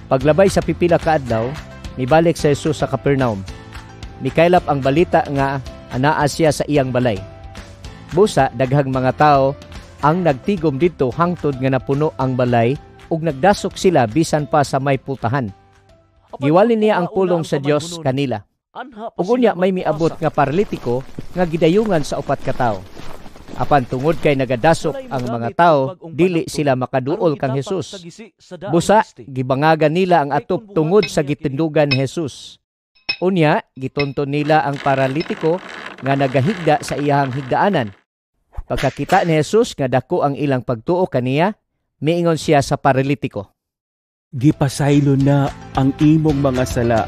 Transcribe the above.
Paglabay sa pipila ka adlaw, mibalik si Jesus sa Capernaum. Mikaylap ang balita nga anaa siya sa iyang balay. Busa daghang mga tao ang nagtigom didto hangtod nga napuno ang balay ug nagdasok sila bisan pa sa may pultahan. Giwali niya ang pulong sa Dios kanila. Ug unya may miabot nga paralitiko nga gidayungan sa upat ka tawo. Apan tungod kay nagadasok ang mga tao, dili sila makaduol kang Jesus. Busa gibangagan nila ang atop tungod sa gitindugan ni Jesus. Unya gitunton nila ang paralitiko nga nagahigda sa iyahang higdaanan. Pagkakita ni Jesus nga dako ang ilang pagtuo kaniya, miingon siya sa paralitiko, "Gipasaylo na ang imong mga sala."